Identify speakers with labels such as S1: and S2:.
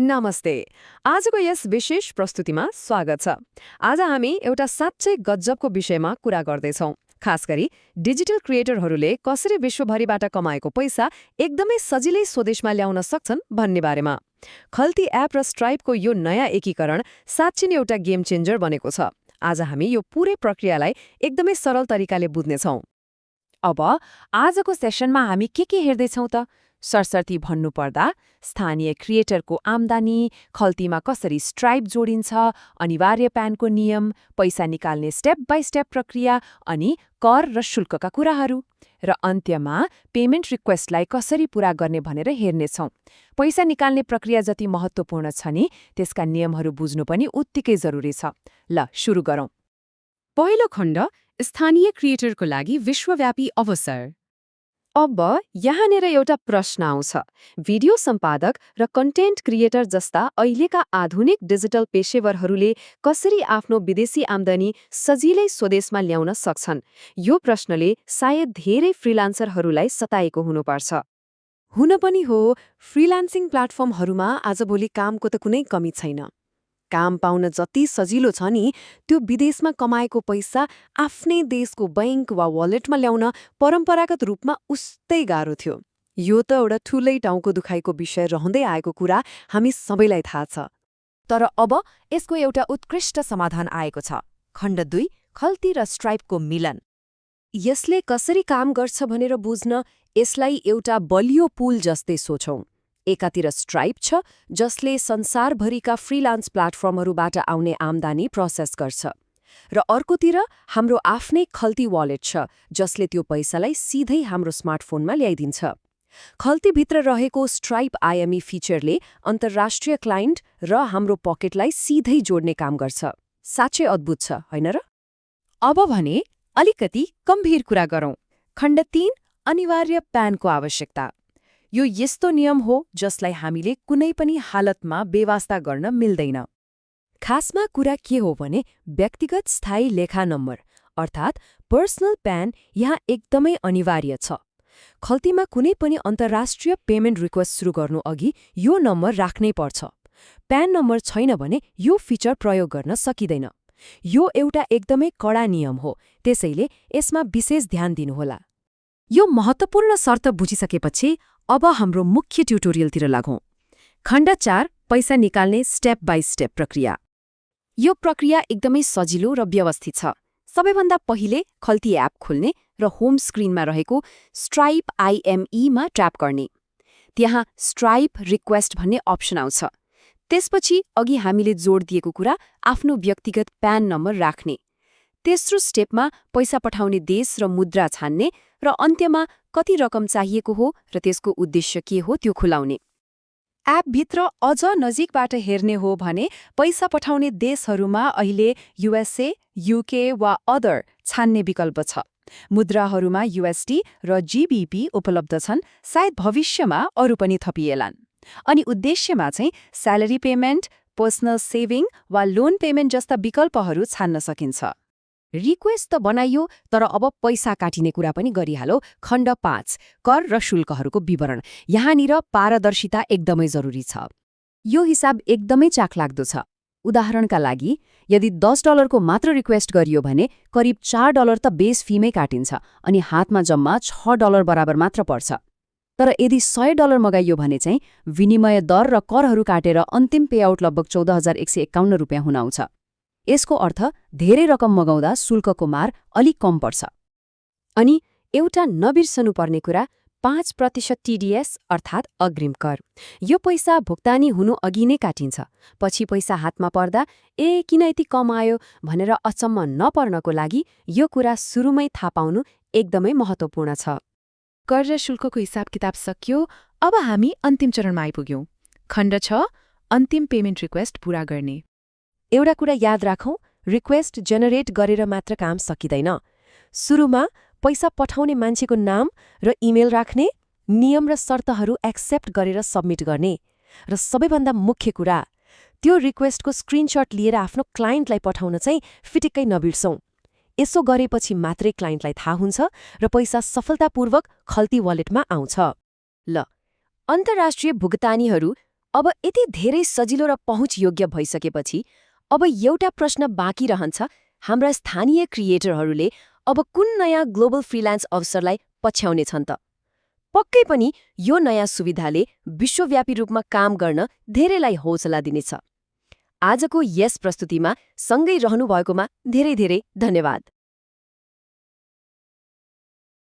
S1: नमस्ते। आजको यस विशेष प्रस्तुतिमा स्वागत छ। आज हामी एउटा साँच्चै गजबको विषयमा कुरा गर्दैछौँ। खास गरी डिजिटल क्रिएटरहरूले कसरी विश्वभरिबाट कमाएको पैसा एकदमै सजिलै स्वदेशमा ल्याउन सक्छन् भन्ने बारेमा। खल्ती एप र स्ट्राइपको यो नयाँ एकीकरण साँच्चै नै एउटा गेम चेन्जर बनेको छ। आज हामी यो पूरै प्रक्रियालाई एकदमै सरल तरिकाले बुझ्नेछौँ।
S2: अब आजको सेसनमा हामी के हेर्दैछौँ त? सरसर्ती भन्नुपर्दा स्थानीय क्रिएटरको आम्दानी, खल्तीमा कसरी स्ट्राइप जोडिन्छ, अनिवार्य प्यानको नियम, पैसा निकाल्ने स्टेप बाई स्टेप प्रक्रिया, अनि कर र शुल्कका कुराहरू। र अन्त्यमा पेमेन्ट रिक्वेस्टलाई कसरी पूरा गर्ने भनेर हेर्नेछौँ। पैसा निकाल्ने प्रक्रिया जति महत्त्वपूर्ण छ नि, त्यसका नियमहरू बुझ्नु पनि उत्तिकै जरुरी छ। ल सुरु गरौँ।
S1: पहिलो खण्ड, स्थानीय क्रिएटरको लागि विश्वव्यापी अवसर। अब यहाँनिर एउटा प्रश्न आउँछ। भिडियो सम्पादक र कन्टेन्ट क्रिएटर जस्ता अहिलेका आधुनिक डिजिटल पेशेवरहरूले कसरी आफ्नो विदेशी आम्दानी सजिलै स्वदेशमा ल्याउन सक्छन्? यो प्रश्नले सायद धेरै फ्रिलान्सरहरूलाई सताएको हुनुपर्छ। हुन पनि हो, फ्रिलान्सिङ प्लेटफर्महरूमा आजभोलि कामको त कुनै कमी छैन। काम पाउन जति सजिलो छ नि, त्यो विदेशमा कमाएको पैसा आफ्नै देशको बैंक वा वालेटमा ल्याउन परम्परागत रूपमा उस्तै गाह्रो थियो। यो त एउटा ठूलै टाउको दुखाइको विषय रहँदै आएको कुरा हामी सबैलाई थाहा छ।
S2: तर अब यसको एउटा उत्कृष्ट समाधान आएको छ। खण्ड 2, खल्ती र स्ट्राइपको मिलन।
S1: यसले कसरी काम गर्छ भनेर बुझ्न यसलाई एउटा बलियो पुल जस्तै सोचौँ। एकातिर स्ट्राइप छ, जसले संसारभरिका फ्रिलान्स प्लेटफर्महरूबाट आउने आम्दानी प्रोसेस गर्छ, र अर्कोतिर हाम्रो आफ्नै खल्ती वालेट छ, जसले त्यो पैसालाई सिधै हाम्रो स्मार्टफोनमा ल्याइदिन्छ। खल्तीभित्र रहेको स्ट्राइप आइएमई फिचरले अन्तर्राष्ट्रिय क्लाइन्ट र हाम्रो पकेटलाई सिधै जोड्ने काम गर्छ। साँच्चै अद्भुत छ, होइन र?
S2: अब भने अलिकति गम्भीर कुरा गरौँ। खण्ड 3, अनिवार्य प्यानको आवश्यकता। यो यस्तो नियम हो जसलाई हामीले कुनै पनि हालतमा बेवास्ता गर्न मिल्दैन।
S1: खासमा कुरा के हो भने व्यक्तिगत स्थायी लेखा नम्बर अर्थात् पर्सनल प्यान यहाँ एकदमै अनिवार्य छ। खल्तीमा कुनै पनि अन्तर्राष्ट्रिय पेमेन्ट रिक्वेस्ट सुरु गर्नु अघि यो नम्बर राख्नै पर्छ। प्यान नम्बर छैन भने यो फिचर प्रयोग गर्न सकिँदैन। यो एउटा एकदमै कडा नियम हो, त्यसैले यसमा विशेष ध्यान दिनुहोला।
S2: यो महत्त्वपूर्ण शर्त बुझिसकेपछि अब हाम्रो मुख्य ट्युटोरियलतिर लागौँ। खण्ड 4, पैसा निकाल्ने स्टेप बाई स्टेप प्रक्रिया।
S1: यो प्रक्रिया एकदमै सजिलो र व्यवस्थित छ। सबैभन्दा पहिले खल्ती एप खोल्ने र होम स्क्रिनमा रहेको स्ट्राइप आइएमईमा ट्याप गर्ने। त्यहाँ स्ट्राइप रिक्वेस्ट भन्ने अप्सन आउँछ। त्यसपछि अघि हामीले जोड दिएको कुरा आफ्नो व्यक्तिगत प्यान नम्बर राख्ने। तेस्रो स्टेपमा पैसा पठाउने देश र मुद्रा छान्ने, र अन्त्यमा कति रकम चाहिएको हो र त्यसको उद्देश्य के हो त्यो खुलाउने। एपभित्र अझ नजिकबाट हेर्ने हो भने पैसा पठाउने देशहरूमा अहिले युएसए, युके वा अदर छान्ने विकल्प छ। मुद्राहरूमा युएसडी र जीबीपी उपलब्ध छन्, सायद भविष्यमा अरू पनि थपिएलान्। अनि उद्देश्यमा चाहिँ स्यालेरी पेमेन्ट, पर्सनल सेभिङ वा लोन पेमेन्ट जस्ता विकल्पहरू छान्न सकिन्छ। रिक्वेस्ट त बनाइयो, तर अब पैसा काटिने कुरा पनि गरिहालौ। खण्ड 5, कर र शुल्कहरूको विवरण। यहाँनिर पारदर्शिता एकदमै जरुरी छ। यो हिसाब एकदमै चाखलाग्दो छ। उदाहरणका लागि, यदि $10 को मात्र रिक्वेस्ट गरियो भने करिब $4 त बेस फीमै काटिन्छ, अनि हातमा जम्मा $6 बराबर मात्र पर्छ। तर यदि $100 मगाइयो भने चाहिँ विनिमय दर र करहरू काटेर अन्तिम पेआउट लगभग ₹14,151 हुन आउँछ। यसको अर्थ धेरै रकम मगाउँदा शुल्कको मार अलिक कम पर्छ। अनि एउटा नबिर्सनुपर्ने कुरा 5% टिडिएस अर्थात् अग्रिम कर। यो पैसा भुक्तानी हुनु अघि नै काटिन्छ। पछि पैसा हातमा पर्दा किन यति कम आयो भनेर अचम्म नपर्नको लागि यो कुरा सुरुमै थाहा पाउनु एकदमै महत्त्वपूर्ण छ।
S2: कर र शुल्कको हिसाब किताब सकियो। अब हामी अन्तिम चरणमा आइपुग्यौँ। खण्ड 6, अन्तिम पेमेन्ट रिक्वेस्ट पूरा गर्ने।
S1: एउटा कुरा याद राखौँ, रिक्वेस्ट जेनेरेट गरेर मात्र काम सकिँदैन। सुरुमा पैसा पठाउने मान्छेको नाम र इमेल राख्ने, नियम र शर्तहरू एक्सेप्ट गरेर सबमिट गर्ने, र सबैभन्दा मुख्य कुरा, त्यो रिक्वेस्टको स्क्रिनशट लिएर आफ्नो क्लाइन्टलाई पठाउन चाहिँ फिटिक्कै नबिर्सौँ। यसो गरेपछि मात्रै क्लाइन्टलाई थाहा हुन्छ र पैसा सफलतापूर्वक खल्ती वालेटमा आउँछ। ल, अन्तर्राष्ट्रिय भुक्तानीहरू अब यति धेरै सजिलो र पहुँचयोग्य भइसकेपछि अब एउटा प्रश्न बाँकी रहन्छ, हाम्रा स्थानीय क्रिएटरहरूले अब कुन नयाँ ग्लोबल फ्रिल्यान्स अवसरलाई पछ्याउनेछन् त? पक्कै पनि यो नयाँ सुविधाले विश्वव्यापी रूपमा काम गर्न धेरैलाई हौसला दिनेछ। आजको यस प्रस्तुतिमा सँगै रहनुभएकोमा धेरै धेरै धन्यवाद।